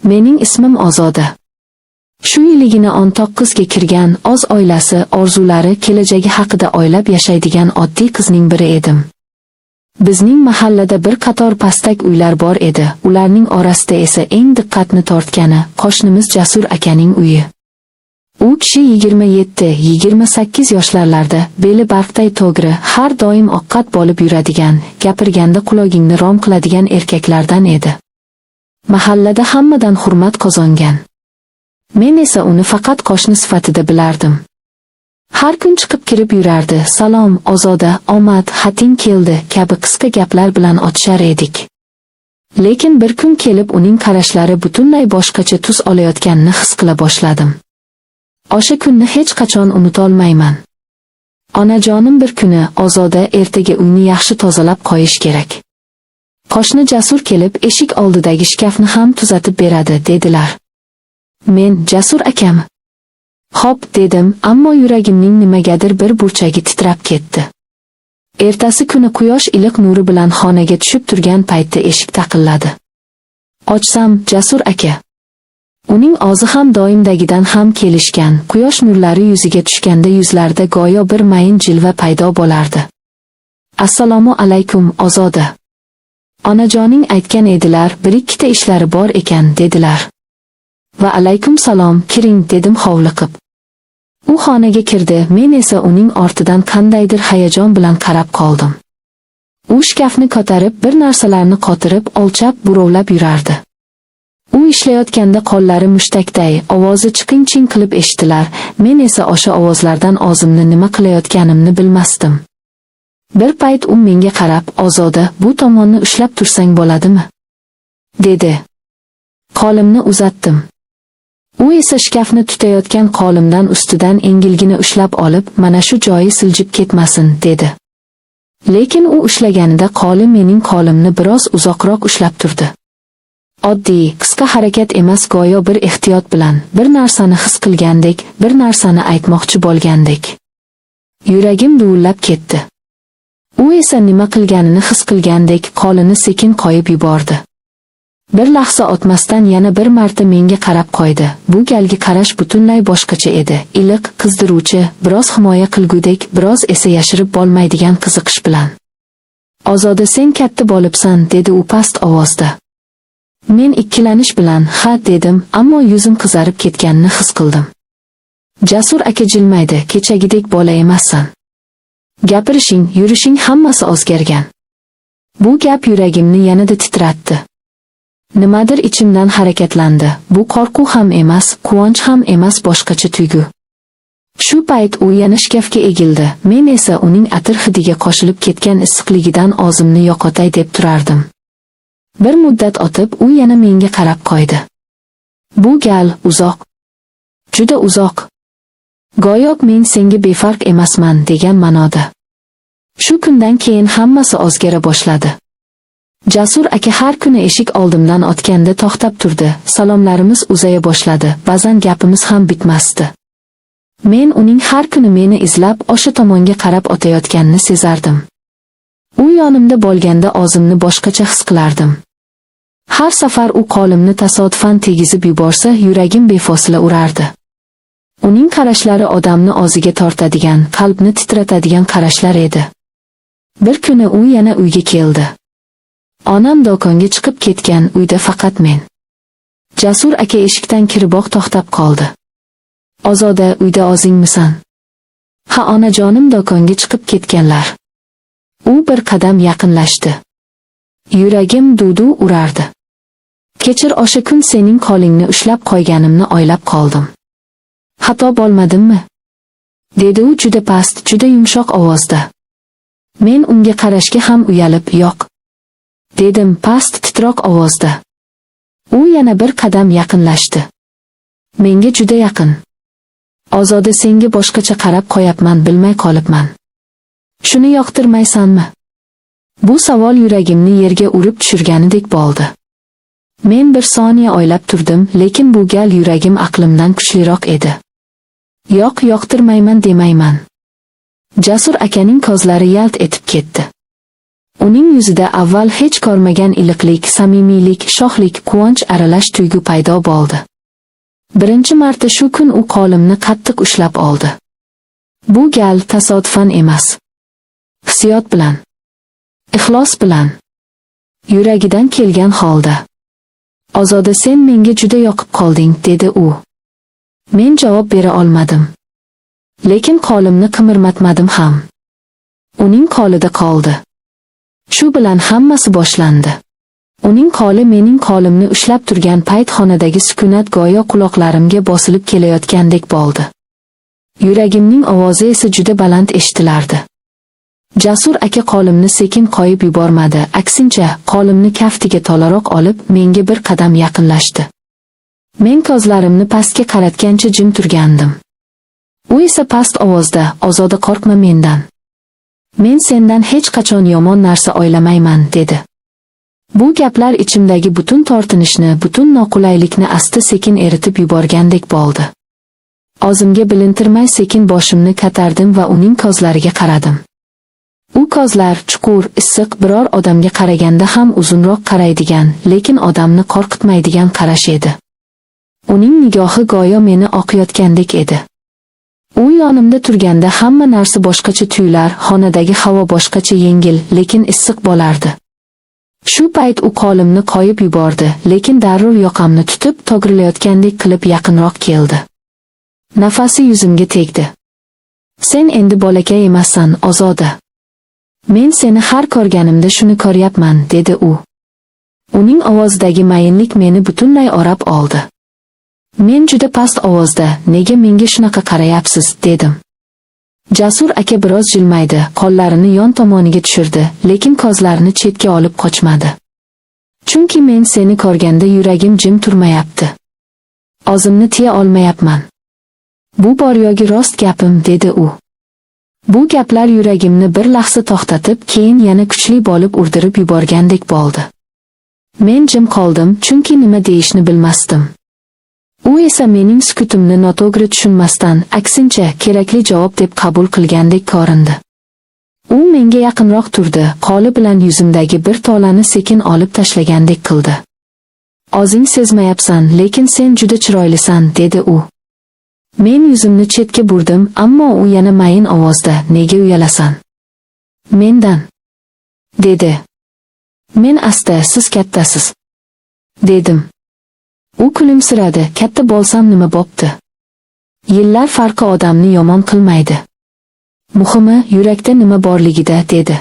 Mening ismim Ozoda. Shu yiligina 19 ga kirgan, o'z oilasi, orzulari, kelajagi haqida o'ylab yashaydigan oddiy qizning biri edim. Bizning mahallada bir qator pastak uylar bor edi. Ularning orasida esa eng diqqatni tortgani qo'shnimiz Jasur akaning uyi. U kishi 27-28 yoshlarlarda, beli barqday to'g'ri, har doim oqqat bo'lib yuradigan, gapirganda qulog'ingni rom qiladigan erkaklardan edi. Mahallada hammadan hurmat qozongan. Men esa uni faqat qo'shni sifatida bilardim. Har kun chiqib kirib yurardi. "Salom, Ozoda, omad, xating keldi" kabi qisqa gaplar bilan otishar edik. Lekin bir kun kelib uning qarashlari butunlay boshqacha tus olayotganini his qila boshladim. O'sha kunni hech qachon unutolmayman. Onajonim bir kuni, "Ozoda, ertaga uyni yaxshi tozalab qo'yish kerak. Qo'shni Jasur kelib, eshik oldidagi shkafni ham tuzatib beradi", dedilar. Men, "Jasur akam? Xo'p", dedim, ammo yuragimning nimagadir bir burchagi titrab ketdi. Ertasi kuni quyosh iliq nuri bilan xonaga tushib turgan paytda eshik taqilladi. Ochsam, Jasur aka. Uning ozi ham doimdagidan ham kelishgan, quyosh nurlari yuziga tushganda yuzlarida go'yo bir mayin jilva paydo bo'lardi. "Assalomu alaykum, Ozoda. Onajoning aytgan edilar, bir ikkita ishlari bor ekan, dedilar." "Va alaykum salom, kiring", dedim hovliqib. U xonaga kirdi, men esa uning ortidan qandaydir hayajon bilan qarab qoldim. U shkafni ko'tarib, bir narsalarni qotirib, o'lchab, burovlab yurardi. U ishlayotganda qo'llari mushtakday, ovozi chiqing-ching qilib eshitilar, men esa o'sha ovozlardan o'zimni nima qilayotganimni bilmasdim. Bir payt u menga qarab, "Ozoda, bu tomonni ushlab tursang bo'ladimi?" dedi. Qo'limni uzatdim. U esa shkafni tutayotgan qo'limdan ustidan engilgina ushlab olib, "Mana shu joyi siljib ketmasin", dedi. Lekin u ushlaganida qo'li mening qo'limni biroz uzoqroq ushlab turdi. Oddiy, qisqa harakat emas, go'yo bir ehtiyot bilan, bir narsani his qilgandek, bir narsani aytmoqchi bo'lgandek. Yuragim duvillab ketdi. U esa nima qilganini his qilgandek qo'lini sekin qo'yib yubordi. Bir lahza o'tmasdan yana bir marta menga qarab qo'ydi. Bu galgi qarash butunlay boshqacha edi. Iliq, qizdiruvchi, biroz himoya qilgudek, biroz esa yashirib bo'lmaydigan qiziqish bilan. "Ozoda, sen katta bo'libsan", dedi u past ovozda. Men ikkilanish bilan "Ha" dedim, ammo yuzim qizarib ketganini his qildim. Jasur aka jilmaydi, "Kechagidek bola emassan. Gapirishing, yurishing, hammasi o'zgargan." Bu gap yuragimni yanada titratdi. Nimadir ichimdan harakatlandi. Bu qo'rquv ham emas, quvonch ham emas, boshqacha tuyg'u. Shu payt u yana shkafga egildi. Men esa uning atir hidiga qo'shilib ketgan issiqligidan o'zimni yo'qotay deb turardim. Bir muddat o'tib u yana menga qarab qo'ydi. Bu gal uzoq. Juda uzoq. Go'yo men senga befarq emasman degan ma'noda. Shu kundan keyin hammasi o'zgara boshladi. Jasur aka har kuni eshik oldimdan o'tganda to'xtab turdi. Salomlarimiz uzaya boshladi. Ba'zan gapimiz ham bitmasdi. Men uning har kuni meni izlab o'sha tomonga qarab o'tayotganini sezardim. U yonimda bo'lganda o'zimni boshqacha his qilardim. Har safar u qo'limni tasodifan tegizib yuborsa, yuragim befosila urardi. Uning qarashlari odamni o'ziga tortadigan, qalbni titratadigan qarashlar edi. Bir kuni u yana uyga keldi. Onam do'konga chiqib ketgan, uyda faqat men. Jasur aka eshikdan kiriboq to'xtab qoldi. "Ozoda, uyda o'zingmisan?" "Ha, onajonim do'konga chiqib ketganlar." U bir qadam yaqinlashdi. Yuragim duv-duv urardi. "Kechir, o'sha kun sening qo'lingni ushlab qo'yganimni o'ylab qoldim. Xato bo'lmadimmi?" dedi u juda past, juda yumshoq ovozda. Men unga qarashga ham uyalib, "Yo'q", dedim past, titroq ovozda. U yana bir qadam yaqinlashdi. Menga juda yaqin. "Ozoda, senga boshqacha qarab qo'yapman, bilmay qolibman. Shuni yoqtirmaysanmi?" Bu savol yuragimni yerga urib tushirganidek bo'ldi. Men bir soniya o'ylab turdim, lekin bu gal yuragim aqlimdan kuchliroq edi. "Yo'q, yoqtirmayman demayman." Jasur akaning ko'zlari yalt etib ketdi. Uning yuzida avval hech ko'rmagan iliqlik, samimiylik, sho'xlik, quvonch aralash tuyg'u paydo bo'ldi. Birinchi marta shu kun u qo'limni qattiq ushlab oldi. Bu gal tasodifan emas. Hissiyot bilan. Ixlos bilan. Yuragidan kelgan holda. "Ozoda, sen menga juda yoqib qolding", dedi u. Men javob bera olmadim. Lekin qo'limni qimirlatmadim ham. Uning qo'lida qoldi. Shu bilan hammasi boshlandi. Uning qo'li mening qo'limni ushlab turgan payt xonadagi sukunat go'yo quloqlarimga bosilib kelayotgandek bo'ldi. Yuragimning ovozi esa juda baland eshitilardi. Jasur aka qo'limni sekin qo'yib yubormadi, aksincha, qo'limni kaftiga tolaroq olib, menga bir qadam yaqinlashdi. Men ko'zlarimni pastga qaratgancha jim turgandim. U esa past ovozda, "Ozoda, qo'rqma mendan. Men sendan hech qachon yomon narsa o'ylamayman", dedi. Bu gaplar ichimdagi butun tortinishni, butun noqulaylikni asta sekin eritib yuborgandek bo'ldi. O'zimga bilintirmay sekin boshimni ko'tardim va uning ko'zlariga qaradim. U ko'zlar chuqur, issiq, biror odamga qaraganda ham uzunroq qaraydigan, lekin odamni qo'rqitmaydigan qarash edi. Uning nigohi go'yo meni o'qiyotgandek edi. U yonimda turganda hamma narsa boshqacha tuyular, xonadagi havo boshqacha yengil, lekin issiq bo'lardi. Shu payt u qo'limni qo'yib yubordi, lekin darrov yoqamni tutib, to'g'rilayotgandek qilib yaqinroq keldi. Nafasi yuzimga tegdi. "Sen endi bolakay emassan, Ozoda. Men seni har ko'rganimda shuni ko'ryapman", dedi u. Uning ovozidagi mayinlik meni butunlay o'rab oldi. Men juda past ovozda, "Nega menga shunaqa qarayapsiz?" dedim. Jasur aka biroz jilmaydi, qo'llarini yon tomoniga tushirdi, lekin ko'zlarini chetga olib qochmadi. "Chunki men seni ko'rganda yuragim jim turmayapti. O'zimni tiya olmayapman. Bu bor yo'gi rost gapim", dedi u. Bu gaplar yuragimni bir lahza to'xtatib, keyin yana kuchli bo'lib urdirib yuborgandek bo'ldi. Men jim qoldim, chunki nima deyishni bilmasdim. U esa mening sukutimni noto'g'ri tushunmasdan, aksincha, kerakli javob deb qabul qilgandek ko'rindi. U menga yaqinroq turdi, qo'li bilan yuzimdagi bir tolani sekin olib tashlagandek qildi. "O'zing sezmayapsan, lekin sen juda chiroylisan", dedi u. Men yuzimni chetga burdim, ammo u yana mayin ovozda, "Nega uyalasan? Mendan?" dedi. Men asta, "Siz kattasiz", dedim. U kulimsiradi, "Katta bo'lsam nima bo'pti? Yillar farqi odamni yomon qilmaydi. Muhimi, yurakda nima borligida", dedi.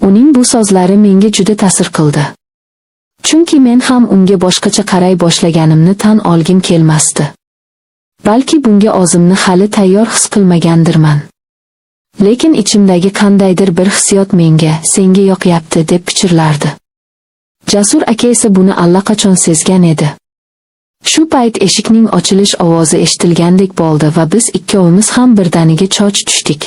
Uning bu so'zlari menga juda ta'sir qildi. Chunki men ham unga boshqacha qaray boshlaganimni tan olgim kelmasdi. Balki bunga o'zimni hali tayyor his qilmagandirman. Lekin ichimdagi qandaydir bir hissiyot menga, "Senga yoqyapti", deb pichirlardi. Jasur aka esa buni allaqachon sezgan edi. Shu payt eshikning ochilish ovozi eshitilgandek bo'ldi va biz ikkovimiz ham birdaniga choch tushdik.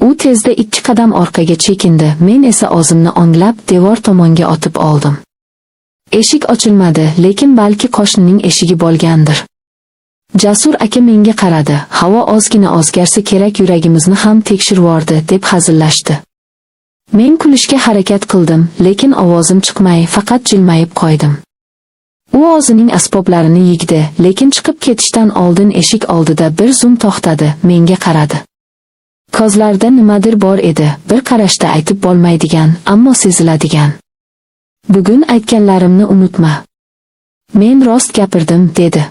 U tezda ikki qadam orqaga chekindi, men esa o'zimni onglab devor tomonga otib oldim. Eshik ochilmadi, lekin balki qo'shnining eshigi bo'lgandir. Jasur aka menga qaradi, "Havo ozgina o'zgarsa kerak, yuragimizni ham tekshirvordi", deb hazillashdi. Men kulishga harakat qildim, lekin ovozim chiqmay, faqat jilmayib qo'ydim. U o'zining asboblarini yig'di, lekin chiqib ketishdan oldin eshik oldida bir zum to'xtadi, menga qaradi. Ko'zlarida nimadir bor edi, bir qarashda aytib bo'lmaydigan, ammo seziladigan. "Bugun aytganlarimni unutma. Men rost gapirdim", dedi.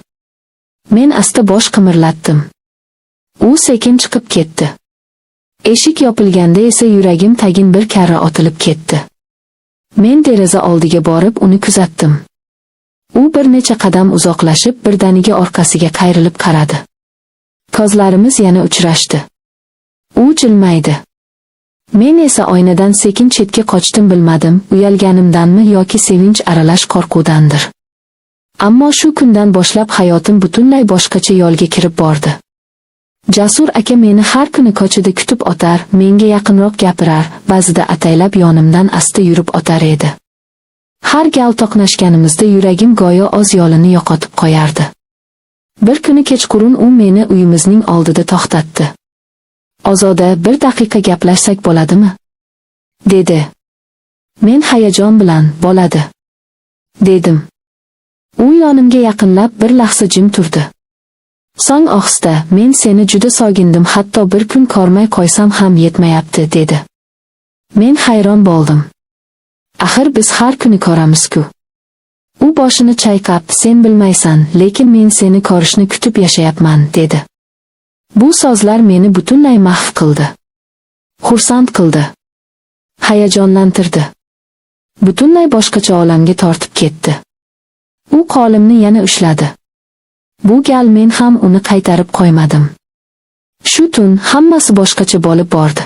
Men asta bosh qimirlatdim. U sekin chiqib ketdi. Eshik yopilganda esa yuragim tagin bir karra otilib ketdi. Men deraza oldiga borib uni kuzatdim. U bir necha qadam uzoqlashib, birdaniga orqasiga qayrilib qaradi. Ko'zlarimiz yana uchrashdi. U jilmaydi. Men esa oynadan sekin chetga qochdim, bilmadim, uyalganimdanmi yoki sevinch aralash qo'rquvdandir. Ammo shu kundan boshlab hayotim butunlay boshqacha yo'lga kirib bordi. Jasur aka meni har kuni ko'chada kutib otar, menga yaqinroq gapirar, ba'zida ataylab yonimdan asta yurib otar edi. Har gal to'qnashganimizda yuragim go'yo o'z yo'lini yo'qotib qo'yardi. Bir kuni kechqurun u meni uyimizning oldida to'xtatdi. "Ozoda, bir daqiqa gaplashsak bo'ladimi?" dedi. Men hayajon bilan, "Bo'ladi", dedim. U yonimga yaqinlab bir lahza jim turdi. So'ng ohista, "Men seni juda sogindim, hatto bir kun ko'rmay qo'ysam ham yetmayapti", dedi. Men hayron bo'ldim. Axir biz har kuni ko'ramiz-ku. U boshini chayqab, "Sen bilmaysan, lekin men seni ko'rishni kutib yashayapman", dedi. Bu so'zlar meni butunlay mahv qildi. Xursand qildi. Hayajonlantirdi. Butunlay boshqacha olamga tortib ketdi. U qo'limni yana ushladi. Bu gal men ham uni qaytarib qo'ymadim. Shu tun hammasi boshqacha bo'lib bordi.